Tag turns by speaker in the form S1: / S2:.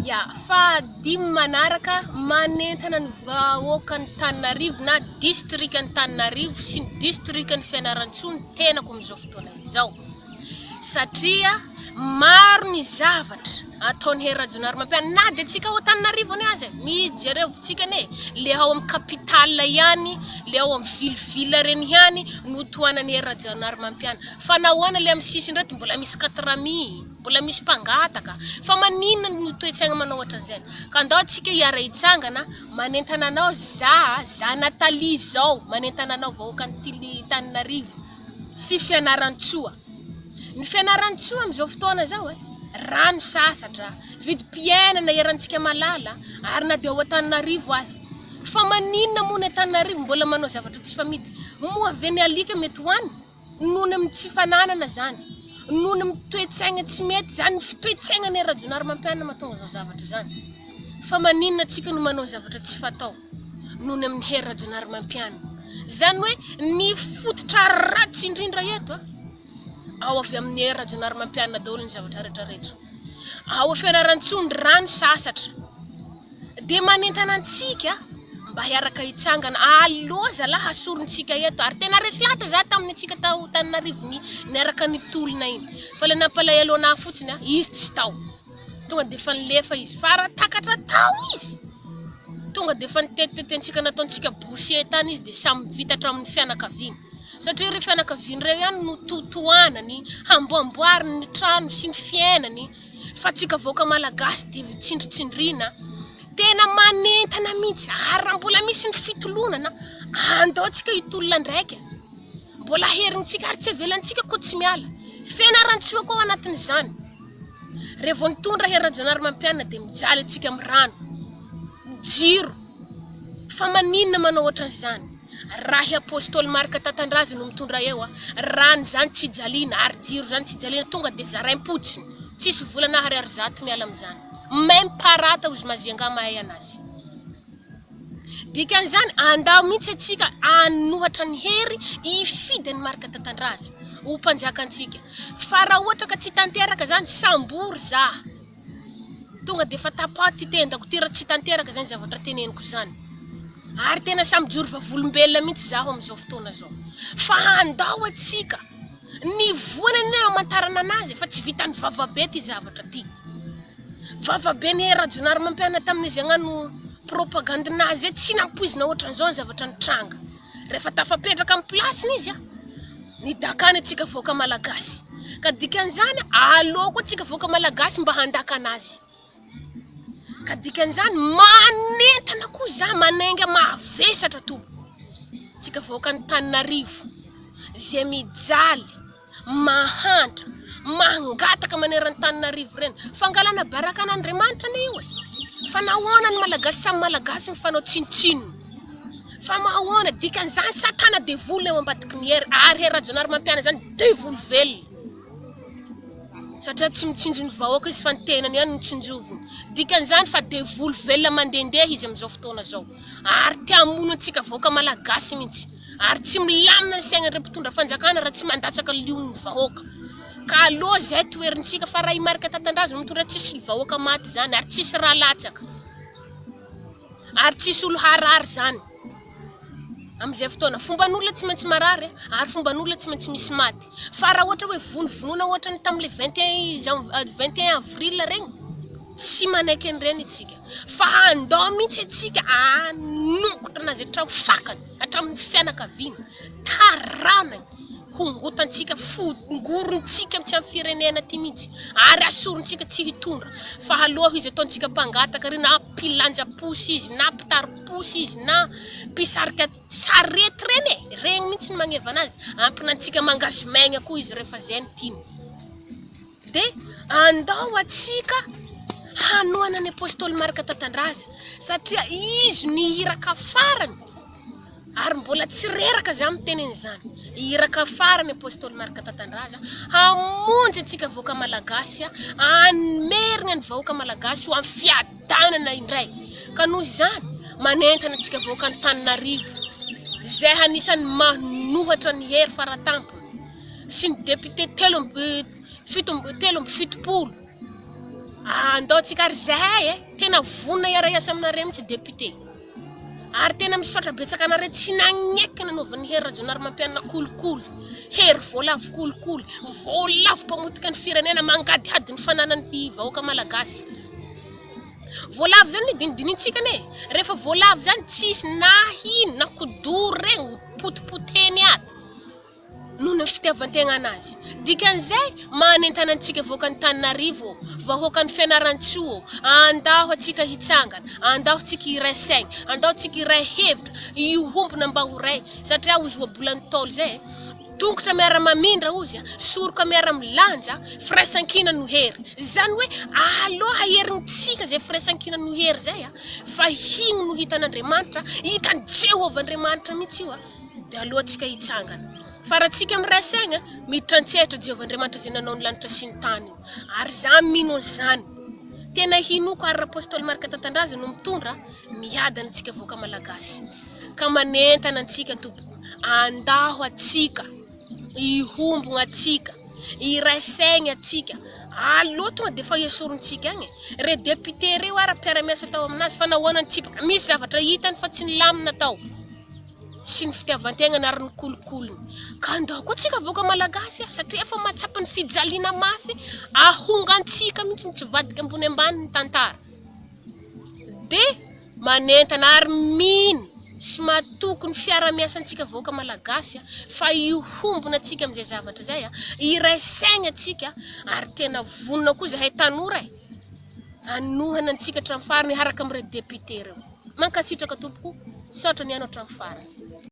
S1: Ya, fahadimy manaraka, manentana ny vahoakan'Antananarivo na distrikan'Antananarivo sy ny distrikan'i Fianarantsoa ny tenako amin'izao fotoana izao. Satria maro ny zavatra ataon'i Hery Rajaonarimampianina na dia tsika ao Antananarivo anie aza e, mijerevintsika anie le ao amin'ny capitale ihany, le ao amin'ny ville ville reny ihany no tohanan'i Hery Rajaonarimampianina. Fa nahoana le amin'ny sisiny reto mbola misy katrami, mbola misy mpangataka, fa maninona no toe-tsaigna manao ohatran'izay? Ka andao tsika hiara hitsangana, manentana anao za, za Nathalie zao manentana anao vahoakan'ity Antananarivo sy Fianarantsoa. Ny Fianarantsoa amin'izao fotoana izao e, rano sasatra, vidim-piainana erantsika malala ary na dia ao Antananarivo aza. Fa maninona moa ny Antananarivo mbola manao zavatra tsy famidy? Moa ve ny alika mety hohanina? Noho ny amin'ny tsy fananana izany, noho ny amin'ny toe-tsaina tsy mety izany, ny fitoetsainan'i Rajaonarimampianina mahatonga izao zavatra izany. Fa maninona antsika no manao zavatra tsy fatao noho ny amin'ny Hery Rajaonarimampianina? Izany hoe ny fototra ratsy indrindra eto ao avy amin'ny Hery Rajaonarimampianina daholo ny zavatra rehetra rehetra. Ao Fianarantsoa ny rano sasatra. Dia manentana antsika mba hiaraka hitsangana. Allo zalahy hasorintsika eto. Ary tena resy lahatra za tamin'ny antsika tao Tananarivo ny niaraka nitolona iny. Fa ilay nampalahelo anah fotsiny izy tsy tao. Tonga dia efa nilefa izy. Fa raha takatra tao izy, tonga dia efa nitetitetensika nataontsika boucher tany izy dia samy vita hatramin'ny fianakaviany. Satria ireo fianakaviany ireo ihany no totohanany, hamboamboariny ny trano sy ny fiainany. Fa tsika vahoaka malagasy dia tsindritsindriana. Tena manentana mihitsy. Ary raha mbola misy ny fitolonana, andao tsika hitolona ndraika. Mbola herintsika ary tsy avelantsika koa tsy miala. Fianarantsoa koa ao anatin'izany. Rehefa vao nitondra Hery Rajaonarimampianina dia mijaly antsika amin'ny rano, jiro. Fa maninona manao ohatran'izany? Raha i Apostoly Marc Tatandraza no mitondra eo, rano izany tsy jaliana ary jiro izany tsy jaliana, tonga dia zaraim-potsiny. Tsisy vola na ariary zato miala amin'izany. Même pas rata ozy Mazianga mahay anazy. Dikan'izany, andao mihitsy antsika hanohatra ny hery hifidy an'i Marc Tatandraza ho mpanjakantsika. Fa raha ohatra ka tsy tanteraka izany, sambory za. Tonga dia efa tapaho ty tendako ty raha tsy tanteraka izany zavatra teneniko izany. Ary tena samy mijoro vavolombelona mihitsy zaho amin'izao fotoana izao. Fa handao antsika. Ny voany anie hamantarana anazy fa tsy vitan'ny vavabe ty zavatra ty. Vavabe ny Hery Rajaonarimampianina tamin'izy hagnano propagande-nazy zay tsy nampoizina ohatran'izao ny zavatra nitranga. Rehefa tafapetraka amin'ny place-ny izy nidakany antsika vahoaka malagasy. Ka dikan'izany aleo koa tsika vahoaka malagasy mba handaka anazy. Ka dikan'izany manentana koa za manainga mavesatra tompoko. Tsika vahoakan'Antananarivo zay mijaly mahantra, mangataka maneran-Antananarivo ireny. Fangalana baraka an'Andriamanitra anie io e! Fa nahoana ny Malagasy samy Malagasy mifanao tsinontsinona? Fa mahoana? Dikan'izany satana devoly eo ambadiky ny hery, ary Hery Rajaonarimampianina izany devoly velona. Satria tsy mitsinjo ny vahoaka izy fa ny tenany ihany no tsinjoviny. Dikan'izany fa devoly velona mandehandeha izy amin'izao fotoana izao. Ary te hamono antsika vahoaka Malagasy mihitsy. Ary tsy milamina ny sainan'ireo mpitondra fanjakana raha tsy mandatsaka lion'ny vahoaka. Ka aleo izay toherintsika fa raha i Marc Tatandraza no mitondra tsisy vahoaka maty izany ary tsisy ra latsaka. Ary tsisy olo harary izany. Amin'izay fotoana. Fomban'olona tsy maintsy marary ary fomban'olona tsy maintsy misy maty. Fa raha ohatra hoe vonovonoina ohatran'ny tamin'ilay 21 21 avril regny, tsy manaiky an'ireny isika. Fa handao mihitsy antsika hanongotra anazy hatramin'ny fakany, hatramin'ny fianakaviany, taranany, hongotantsika, fongorontsika mihitsy amin'ny firenena aty mihitsy, ary asorontsika tsy hitondra. Fa aloha izy ataontsika mpangataka ry na mpilanja posy izy, na mpitari-posy izy, na mpisarika sarety reny e, regny mihitsy ny magneva anazy, ampinantsika mangazo maigna koa izy rehefa zay no tiany. Dia andao antsika hanohana ny Apostoly Marc Tatandraza satria izy no iraka farany ary mbola tsy reraka za miteny an'izany. Iraka farany Apostoly Marc Tatandraza hamonjy antsika vahoaka Malagasy, hamerina ny vahoaka Malagasy ho amin'ny fiadanana indray. Ka noho izany, manentana antsika vahoaka Antananarivo izay anisan'ny manohatra ny hery faratampony sy ny député 73 73. Andao tsika ary zahay e, tena vonona hiara-hiasa aminareo mihitsy député. Ary tena misaotra betsaka anareo tsy nagneky nanaovan'i Hery Rajaonarimampianina kolikoly, hery voalavo kolikoly, voalavo mpamotika ny firenena mangadihady ny fananan'ny vahoaka malagasy. Voalavo zany anie dinidinintsika anie, rehefa voalavo zany tsisy na ino na kidoro regny ho potipotehiny ary. noho ny fitiavan-tegna anazy. Dikan'izay, manentana antsika vahoakan'Antananarivo ô, vahoakan'i Fianarantsoa ô, andao antsika hitsangana, andao tsika hiray saigna, andao tsika hiray hevitra, hiombona mba ho ray, satria hozy ohabolan'ny Ntaolo zay, tongotra miara-mamindra hozy, soroka miara-milanja, firaisankina no hery. Zany hoe aleo aherintsika zay firaisankina no hery zay, fa igny no hitan'Andriamanitra, hitan'i Jehovah Andriamanitra mihitsy io. Dia aleo antsika hitsangana. Fa raha tsika miray saigna, miditra an-tsehatra Jehovah Andriamanitra izay nanao ny lanitra sy ny tany io. Ary za mino an'izany. Tena hinoako ary Rapostoly Marc Tatandraza no mitondra miadana antsika vahoaka Malagasy. Ka manentana antsika tompoko, andaho atsika, ihombogna atsika, iray saigna atsika. Aleo tonga dia efa esorintsika agny e. Reo député reo ara mpiara-miasa tao aminazy fa nahoana nitsipaka? Misy zavatra hitany fa tsy nilamina tao. sy ny fitiavan-tegnany ary ny kolokolony. Ka andao koa tsika vahoaka malagasy a, satria efa mahatsapa ny fijaliana mafy ahongantsika mihitsy mitsivadika ambony ambany ny tantara. Dia manentana ary mino sy matoky ny fiarahamiasantsika vahoaka malagasy fa hiombona antsika amin'izay zavatra izay, hiray saigna antsika ary tena vonona koa zahay tanora e, hanohana antsika hatramin'ny farany hiaraka amin'ireo député ireo. Mankasitraka tompoko, misaotra nihaino hatramin'ny farany.